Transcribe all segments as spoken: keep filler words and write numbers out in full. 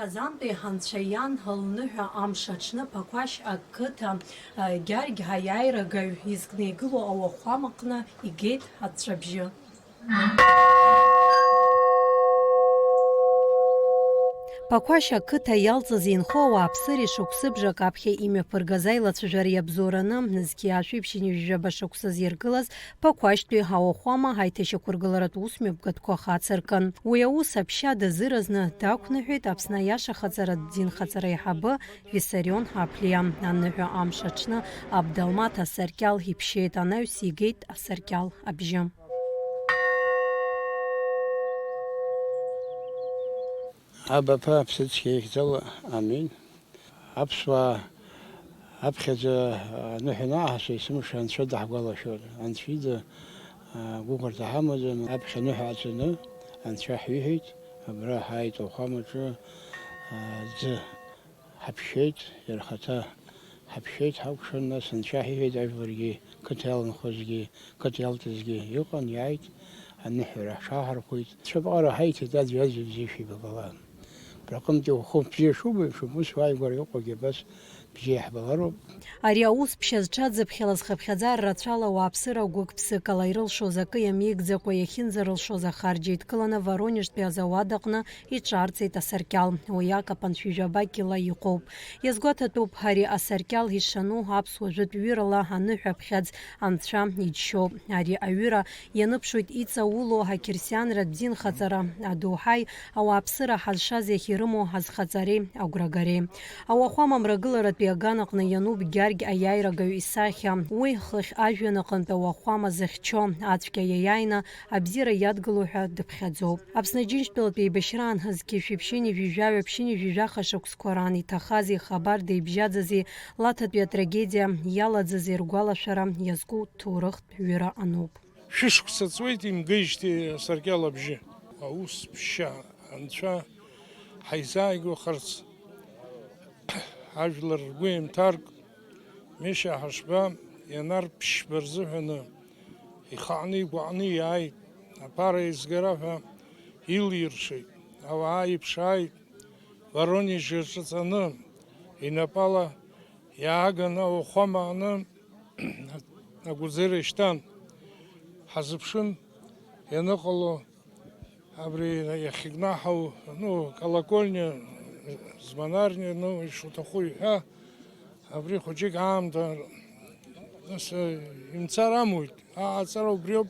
Казантәи анцәа иан лныҳәа амш аҽны Ԥақәашь ақыҭа, а, Гьаргь аиааирагаҩ изкны игылоу ауахәамаҟны игеит аҵәҵәабжьы. Ԥақәашь ақыҭа иалҵыз инхо ауааԥсыреи шықәсыбжак аԥхьа имҩаԥыргаз аилацәажәара иабзоураны, зқьи аашәи ԥшьынҩажәи жәаба шықәсазы иргылаз Ԥақәашьтәи ауахәама аиҭашьақәыргыларатә усмҩаԥгатәқәа ахацыркын. Уи аус аԥшьа дазыразны дақәныҳәеит Аԥсны аиашахаҵаратә динхаҵара аиҳабы Виссарион Аԥлиа. Аныҳәа амш аҽны Абдалмаҭ асаркьал иԥшьеит, анаҩс игеит асаркьал абжьы. Абаԥа аԥсыцқьа ихьӡала, амин. Аԥсуаа аԥхьаӡа аныҳәа анааҳасуа есымша Анцәа даҳгәалашәоит. Анцәа ида, а, гәыӷырҭа ҳамаӡам. Аԥхьа аныҳәа ааҵаны Анцәа ҳиҳәеит, абра ҳааит ауахәамаҿы, а, аӡы ҳаԥшьеит, иара ахаҭа ҳаԥшьеит, ҳакәшан, нас Анцәа ҳиҳәеит, ажәларгьы, қыҭа иаланхозгьы, қыҭа иалҵызгьы иҟан, иааит, аныҳәара ҳҽааҳархәеит. Цәаԥҟара ҳаиҭеит, аӡәи-аӡәи бзиа шәибабала. Абраҟынтәи ухы бзиа шубо еиԥш, ус уааигәара иҟоугьы абас бзиа иаҳбалароуп. Ари аус ԥшьа зҽаӡыԥхьалаз хыԥхьаӡа рацәала ауааԥсыра гәык-ԥсыкала ирылшоз акы иамеигӡакәа иахьынӡарылшоз ахарџь еидкыланы Воронежтәи азауад аҟны иҿарҵеит асаркьал. Уи акапан шәи жәаба кила иҟоуп. Иазгәаҭатәуп, ари асаркьал ишану аԥсуа жәытә ҩырала аныҳәаԥхьаӡ анцәа иџьшьоуп. Ари аҩыра ианыԥшуеит иҵаулоу ақьырсианратә динхаҵара адоуҳаи ауааԥсыра ҳазшаз иахь ирымоу азхаҵареи агәрагареи. Ауахәама мрагыларатәи аганаҟны иануп Гьаргь аиааирагаҩ исахьа. Уи хыхь ажәҩан аҟынтә ауахәама зыхьчо, ацәгьа иаиааины абзиара иадгыло ҳәа дыԥхьаӡоуп. Аԥсны Џьынџьтәылатәи еибашьраан зқьи шәи ԥшьынҩажәи жәаҩа ԥшьынҩажәи жәаха шықәсқәа раан иҭахази хабар деибжьаӡази, Лаҭатәи атрагедиа иалаӡази ргәалашәара иазку ҭоурыхтә ҩыра ануп. Шәышықәса ҵуеит имгеижьҭеи асаркьал абжьы. Аус ԥшьа анцәа ҳаизааигәахарц, ажәлар ргәы еимҭарк, Мишьа Ҳашба ианарԥшьба рзыҳәаны ихаҟны игәаҟны иааит, аԥара еизгара ҳәа илиршеит, ауаа иԥшааит, Воронеж иаҿаҵаны, инапала иааганы ауахәама аҟны агәыӡыра ишьҭан. Ҳазыԥшын ианыҟало абри иахьыкнаҳау, ну, колокольня, звонарня, ну, ишуҭаху иҳәа, абри хәыҷык аамҭа, нас, имцар амуит, аҟаҵара убриоуп,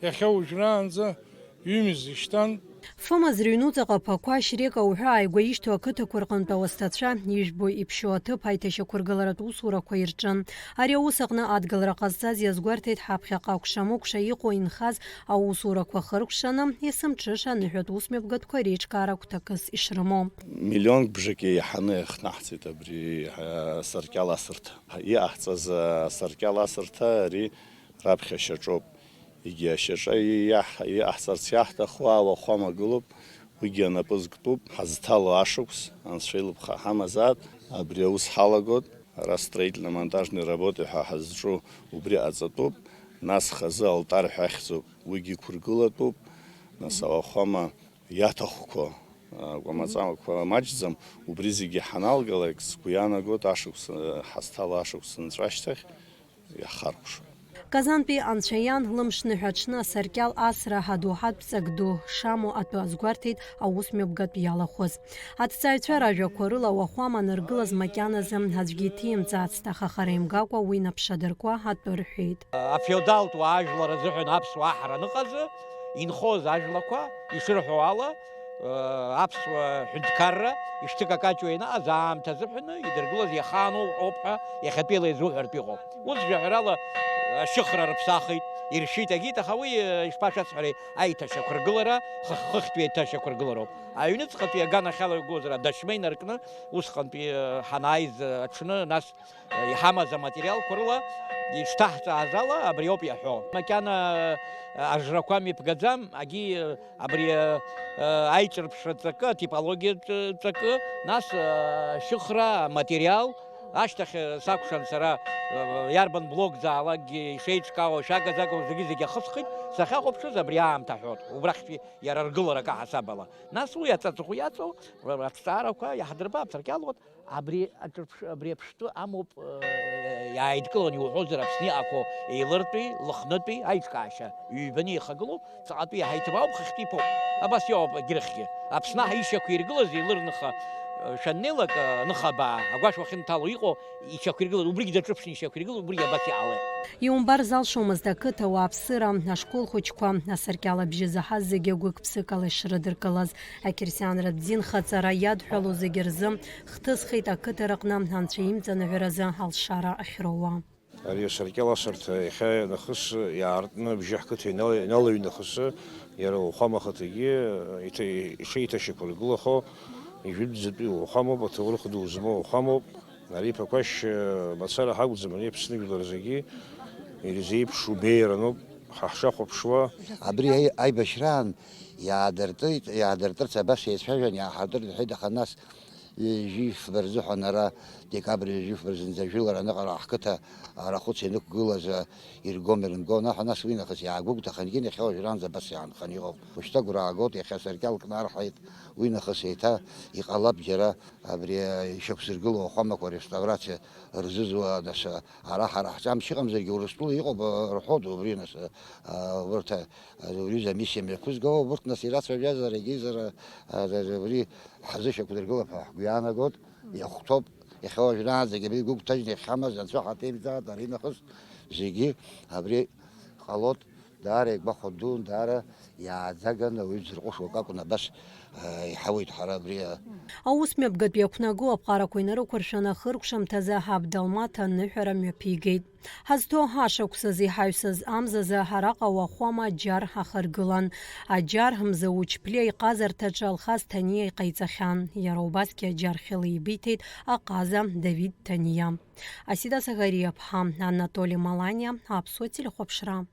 иахьа уажәраанӡа ҩымз ишьҭан. Фымаз рыҩнуҵаҟа Ԥақәашь Река уҳәа ааигәа ишьҭоу ақыҭақәа рҟынтә ауасҭацәа ижәбо иԥшьоу аҭыԥ аиҭашьақәыргыларатә усурақәа ирҿын. Ари аус аҟны адгылара ҟазҵаз иазгәарҭеит ҳаԥхьаҟа акәша-мыкәша иҟоу инхаз аусурақәа хыркәшаны, есымҽыша аныҳәатә усмҩаԥгатәқәа реиҿкаара гәҭакыс ишрымоу. Миллионк бжак еиҳаны иахнаҳҵеит абри, а, асаркьал асырҭа. Иҟаҳҵаз, а, асаркьал асырҭа ари раԥхьа шьаҿоуп. Егьи ашьаҿа иаҳ-, иҟаҳҵарц иаҳҭаху ауахәама гылоуп, уигьы анапы зктәуп, ҳазҭало ашықәс, Анцәа илыԥха ҳамазаап, абри аус ҳалагоит. Ара строительно-монтажные работы ҳәа ҳазҿу убри ҟаҵатәуп, нас хазы алтар ҳәа ахьӡуп, уигьы иқәыргылатәуп, нас ауахәама иаҭахқәо, а, кәамаҵамақәа маҷӡам, убри зегьы ҳаналгалак, сгәы иаанагоит, ашықәс, а, ҳазҭало ашықәс нҵәа ашьҭахь иахаркәшоит. Казантәи Анцәа иан лымшныҳәа аҽны асаркьал асра адоуҳатә ҵак ду шамоу атәы азгәарҭеит аусмҩаԥгатә иалахәыз. Аҭҵааҩцәа ражәақәа рыла ауахәама аныргылаз макьаназы аӡәгьы иҭимҵаацт, аха хара имгакәа уи наԥшадыркуа атәы рҳәеит. Афеодалтә уаа ажәлар азыҳәан аԥсуаа ҳара ныҟазы, инхоз ажәлақәа ишырҳәо ала, аԥсуа ҳәынҭқарра ишҭыкакаҷуа ианаҟаз аамҭа азыҳәаны идыргылаз иахаану ауп ҳәа иахьатәиала иазуҳәартә иҟоуп. Ус жәаҳәарала ашьыхра рыԥсахит, иршьит, агьит, аха уи, ишԥашәасҳәари, аиҭашьақәыргылара, хыхь-, хыхьтәи аиҭашьақәыргылароуп. Аҩныҵҟатәи аганахьала иагозар, адашьма инаркны, усҟантәи, ҳанааиз аҽны, нас, иҳамаз аматериалқәа рыла ишҭаҳҵааз ала абри ауп иаҳәо. Макьана ажрақәа мҩаԥгаӡам, агьи абри аиҿырԥшра ҵакы, атипологиа ҵакы, нас ашьыхра аматериал Ашьҭахь сакәшан сара, иарбан блокзаалакгьы ишеиҿкаауа, шәага-зага зегьы-зегьы ахысхит, сахьахәаԥшыз абри аамҭа ҳәоит, убрахьтәи иара аргыларак аҳасабала. Нас уи аҵаҵыхә иаҵоу аҭҵаарақәа иаҳдырбап, саркьалуат, абри аҿырԥш-, абри аԥштәы амоуп, иааидкыланы иуҳәозар, Аԥсны иҟақәоу Еилыртәи, Лыхнытәи аиҿкаашьа ҩбаны еихагылоуп. Ҵаҟатәи иаҳа иҭабаауп, хыхьтәи иԥоуп. Абас иоуп егьырахьгьы. Аԥсны аҳ ишьақәиргылаз еилырныха, э, шәаннеилак, э, ныхабаа, агәашә уахьынҭало иҟоу ишьақәиргылаз, убригь даҿыԥшны ишьақәиргылаз, убригь абас иҟалеит. Иумбар залшомызт ақыҭа ауааԥсыра, ашкол хәыҷқәа, асаркьал абжьы заҳаз зегьы гәык-ԥсыкала ишрыдыркылаз. Ақьырсианратә динхаҵара иадҳәалоу зегьы рзы хҭысхит ақыҭа рҟны анцәа имҵаныҳәаразы алшара ахьроуа. Ари асаркьал асырҭа иахьа нахыс иаартны абжьы ҳқыҭа инал-, иналаҩнахыс, иара ауахәама ахаҭагьы иҭа-, ишеиҭашьақәыргылахо, ижәытәӡатәи уахәамоуп, аҭоурых ду змоу уахәамоуп. Ари Ԥақәашь мацара ҳакәӡам, ари Аԥсны жәлар зегьы ирзеиԥшу беиараноуп, ҳа ҳшахәаԥшуа. Абри аи-, аибашьраан иаадыртит, иаадыртырц абас еицәажәан, иааҳартыр рҳәеит, аха нас ҩажәи фба рзыҳәан ара декабрь ҩажәи фба рзынӡа ажәылара аныҟала ҳқыҭа арахәыц ианықәгылаз, иргом, ирымгон, аха нас уи нахыс иаагәыгәҭахангьы иахьа уажәраанӡа абас иаанхан иҟоуп. Ушьҭа агәра аагоит, иахьа асаркьал кнарҳаит, уи нахыс еиҭа иҟалап џьара абри ишьақәзыргылоу ауахәамақәа реставрациа рзызуа, нас, ара ҳара ҳҿы амч ыҟамзаргьы Урыстәыла иҟоуп, рҳәоит убри, нас, а, урҭ, а, убри замиссиа мҩаԥызго, урҭ, нас, ирацәажәазар, егьизар, а, убри ҳзышьақәдыргылап ҳәа ҳгәы иаанагоит, иахәҭоуп, иахьа уажәраанӡагьы абри гәыгәҭажьны иахьҳамаз анцәа ҳаҭеимҵааит, аринахыс зегьы абри ҟалоит, даара игәахәа дун, даара иааӡаган, ауаҩы дзырҟәышуа акакәын, абас, а, иҳауеит ҳара абри, а. Аус мҩаԥгатәи иақәнагоу аԥҟарақәа инарықәыршәаны ахыркәшамҭазы Абдалмаҭ аныҳәара мҩаԥигеит. Ҳазҭоу ашықәсазы иҳаҩсыз амзазы араҟа уахәама аџьар ахыргылан. Аџьар Мзауч Ԥлиа иҟазарҭаҿы Алхас Ҭаниа иҟаиҵахьан. Иара убасгьы аџьар хьыла еибиҭеит аҟаза Давид Ҭаниа. Асида Сагариаԥҳа, Анатоли Маланиа, Аԥсуа телехәаԥшра.